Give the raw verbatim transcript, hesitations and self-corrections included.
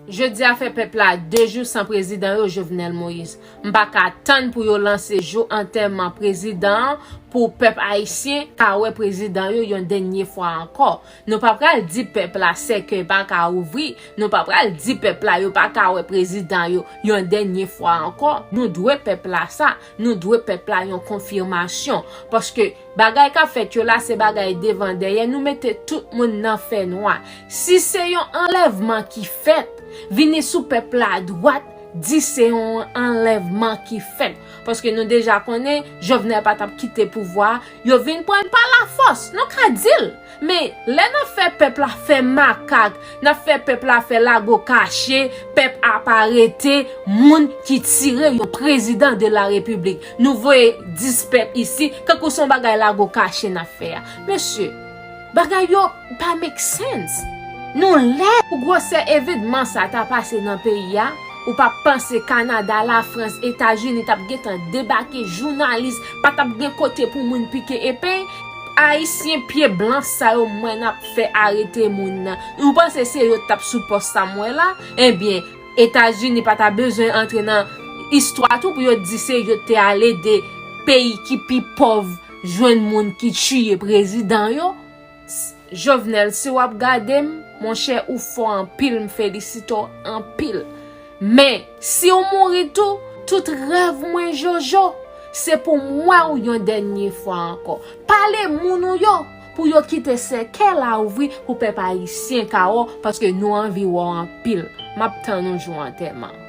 Jodi a fè pèp la de jou san prezidan yo, Jovenel Moïse. M pa ka tann pou yo lanse jou antèman prezidan an pou pèp ayisyen ka wè prezidan yo yon dènye fwa ankò. Nou pa pral di pèp la sèkèy pa ka ouvri. Nou pa pral di pèp la yo pa ka wè prezidan yo yon dènye fwa ankò. Nou dwe pèp la sa. Nou dwe pèp la yon konfimasyon. Paske bagay k ap fèt yo la se bagay devan dèyè. Nou mete tout moun nan fènwa. Si se yon anlèvman ki fèt, vini sou pèp la dwat, di se yon anlèvman ki fèt. Paske nou deja konnen Jovenel pa t ap kite pouvwa a, yo vin pran l pa lafòs. Nou ka di l. Men lè n ap fè pèp la fè makak, n ap fè pèp la fè lago kache, pèp ap arete moun ki tire yon prezidan de la repiblik. Nou voye dis pèp isi, kankou se yon bagay lago kache n ap fè a. Mesye, bagay yo pa make sense. Nou lè pou gwosè evenman sa ta pase nan peyi a, ou pa panse Kanada, Lafrans, Etazini t ap gentan debake, jounalis pa t ap gen kote pou moun pike epe? Ayisyen pye blan sa yo m wè n ap fè arete moun nan. Ou panse se yo t ap sou pòs sa m wè la? Ebyen, Etazini pa ta bezwen antre nan istwa tou pou yo di se yo te al ede peyi ki pi pòv jwenn moun ki tiye prezidan yo. Jovenel, si w ap gade m, monchè, ou fò anpil, m felisite w anpil. Men, si w mouri tou, tout rèv mwen, Jojo, se pou m wè w yon dènye fwa ankò. Pale moun ou yo pou yo kite sèkèy la ouvri pou pèp ayisyen ka wè w, paske nou anvi wè w anpil. M ap tann ou jou antèman.